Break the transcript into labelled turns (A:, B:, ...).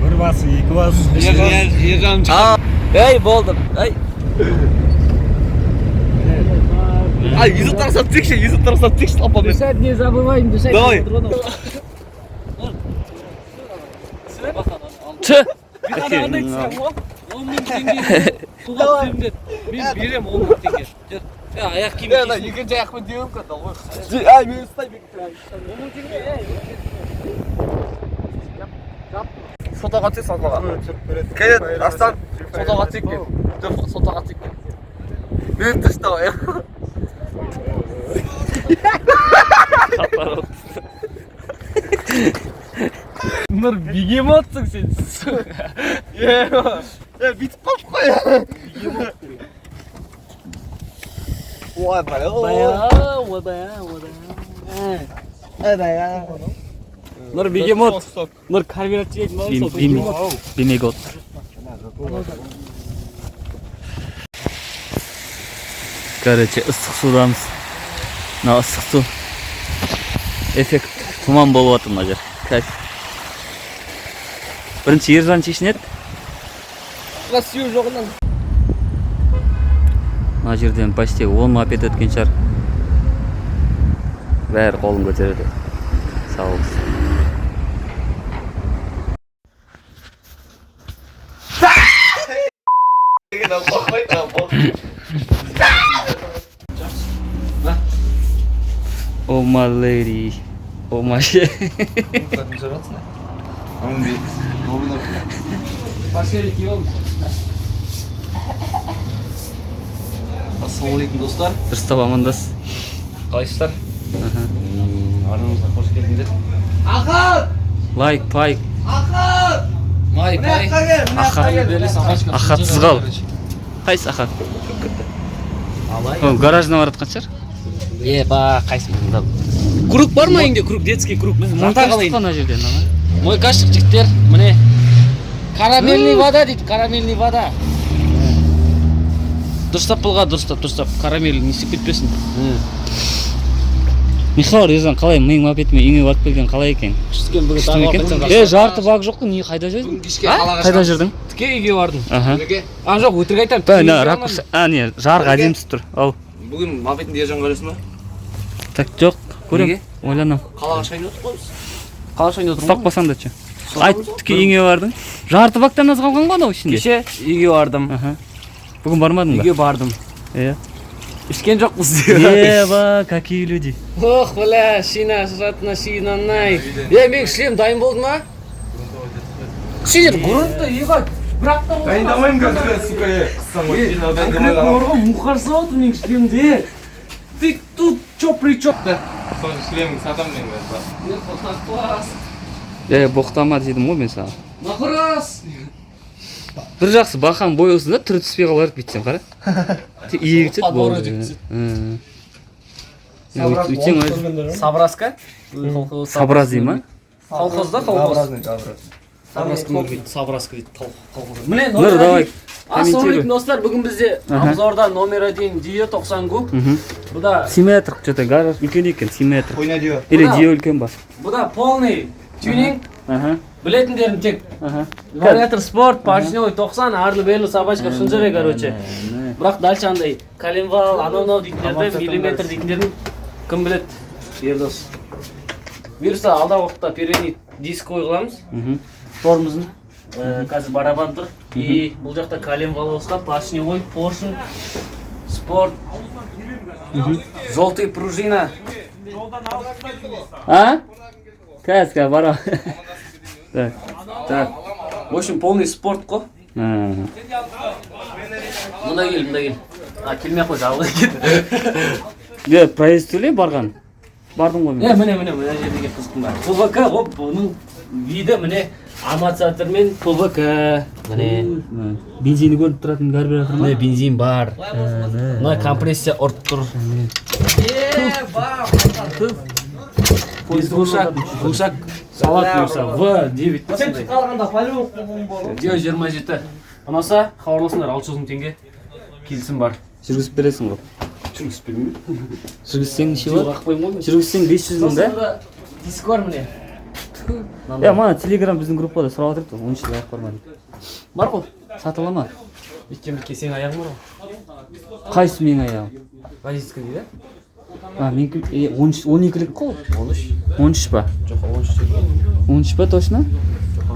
A: Бір басы, екі басы, үш басы.
B: Ержан.
C: Ей, болды. Ей. Ай, ютуб тарасап тікші, ютуб тарасап тікші, лапамен.
B: Дышать не забываем, дышать.
C: Давай.
D: Tüh.
B: Андай түскен ғой. 10 000 теңге суға түсемін деді. Мен берем 10 000 теңге. Жүр. Е, аяқ киім кисін.
C: Екінші аяқпен деуім ғой. Ай, мен ұстай.
B: 10 000 теңге, ей.
C: Фотоға түсек, фотоға. Келет, Арыстан, фотоға түсек кел. Жоқ, фотоға түсек кел. Мен түс давай.
B: Нұр, бегемотсың сен.
C: Е, бүйтіп қалдық қой. Ой, бля.
B: Ойбай, ойбай. Нұр, бегемот. Нұр, карбюратор жейтін бала сол бегемот.
D: Бимегот. Короче, ыстық судамыз. Мына ыстық су. Эффект тұман болып жатыр мына жер. Кайф. Бірінші Ержан шешінеді.
C: Сүйеу жоғынан.
D: Мына жерден почти 10 мопед өткен шығар. Бәрі қолын көтереді. Сау болсын. Oh my lady. Oh my shit.
B: Ассалаумағалейкум, достар.
D: Дұрыстап амандас.
B: Қалайсыздар? Арнамызға қош келдіңдер.
D: Лайк, пайк.
B: Май, пай.
D: Ахат. Ахатсыз қал. Қайсы Ахат? О, гаражына баратқан шығар.
B: Еба, қайсы мында? Круг бар ма үйіңде? Круг, детский круг. Жата қалайын.
D: Мына жерден ана.
B: Мой кашық, жігіттер, міне. Карамельный вода дейді, карамельный вода. Дұрыстап былға, дұрыстап, дұрыстап. Карамель не істеп кетпесін.
D: Михаил Ержан, қалай миың мопедімен үйіңе барып келген қалай екен?
B: Күшті бүгін
D: Күшті ме екен? Е, жарты бак жоқ қой, не қайда жүрдің?
C: Кешке қалаға
D: Қайда жүрдің?
B: Тіке үйге бардым.
D: Аха.
B: А, жоқ, өтірік айтамын.
D: Бә,
B: Тіке
D: мына
B: үйге
D: ракурс, а не, жарық әдемі түсіп тұр. Ал.
C: Бүгін мопедіңді Ержанға бересің ба?
D: Так, жоқ, көрем.
C: Неге?
D: Ойланам.
C: Қалаға шығайын деп отырмыз қой біз.
B: Қалаға шығайын деп
D: Ұстап
B: отырмын ғой.
D: қалсаң да ше. Айт, тіке үйіңе бардың. Жарты бактан аз қалған ғой анау ішінде.
B: Кеше үйге бардым.
D: Аха. Бүгін бармадың ба?
B: Үйге бардым.
D: Иә.
B: Ішкен жоқпыз.
D: Еба, какие люди.
B: Ох, бля, шина, шатна, шина, най. Е, менің шлем дайын болды ма? Сендер грунтта, ебать, бір апта болды.
A: Дайындамаймын қазір, сука, е. Қыссам ғой.
B: Конкретно бар ғой, мұқарсып отыр менің шлемде. Ты тут чё при чём?
A: Сосын шлеміңді сатамын мен қазір.
D: Е, боқтама дедім ғой мен саған.
B: Нахрас!
D: Бір жақсы бақан бой болсын да, түрі түспей қалар бүйтсем қара. Тек иегі түседі
B: Подборы
D: болды.
B: түседі.
D: Өйтсең өз-
B: Сабраска?
D: Сабраз дей ма?
B: Колхозда колхоз. Сабраска дейді, сабраска дейді, колхоз. Міне,
D: Нұр,
B: номер
D: давай.
B: один. Ассалаумағалейкум,
D: Комментируй.
B: достар, бүгін бізде
D: Аха.
B: обзорда номер один Dio 90 куб.
D: Мгм.
B: Бұда,
D: Симметр, что-то гараж үлкен екен, симметр.
A: Ойна дио.
D: Или
B: Мына.
D: Dio үлкен ба?
B: бұда полный тюнинг.
D: Аха,
B: Білетіндерім тек
D: аха.
B: вариатор спорт, поршневой 90, арлы берлі собачка шынжыры, короче. Бірақ дальше андай коленвал, анау мынау дейтіндерді, миллиметр дейтіндерін кім біледі, Ердос. Бұйырса алдағы уақытта передний диск қойғыламыз.
D: Мгм.
B: Тормозын. Қазір барабан тұр. И бұл жақта коленвал ауысқан, поршневой, поршень, спорт. Желтый пружина.
D: А? Қазір, қазір барам. Так.
B: Так. В общем, полный спорт қой.
D: А.
B: Мында кел, мында кел. А, келмей ақ қой, жабық екен.
D: Е, проезд төле барған. Бардым ғой
B: Е,
D: мен.
B: міне, міне, мына жердегі қызықтың бәрі. ПВК ғой, бұның виді міне амортизатор мен ПВК. Міне.
D: Бензині көрініп тұратын карбюратор ма?
B: Міне бензин бар. Мына компрессия ұрып тұр. Глушак, глушак салат бұйырса. В9 па сондай.
C: Қалғанда по-любому
B: Дио 27. Ұнаса хабарласыңдар, 600 000 теңге. Келісім бар.
D: Жүргізіп бересің ғой.
A: Жүргізбеймін.
D: Жүргізсең неше болады?
B: Қақпаймын ғой мен.
D: Жүргізсең 500 мың да?
B: Диск бар, міне.
D: Е, мана Телеграм біздің группада сұрап жатыр, 13 аяқ бар ма деп.
B: Бар ғой.
D: Сатыла ма?
B: Өйткені сенің аяғың бар ғой.
D: Қайсы менің аяғым?
B: Водительский дейді.
D: А, менікі 13, 12-лік қой.
B: 13.
D: 13 па?
B: Жоқ, 13 дейді.
D: 13 па, точно?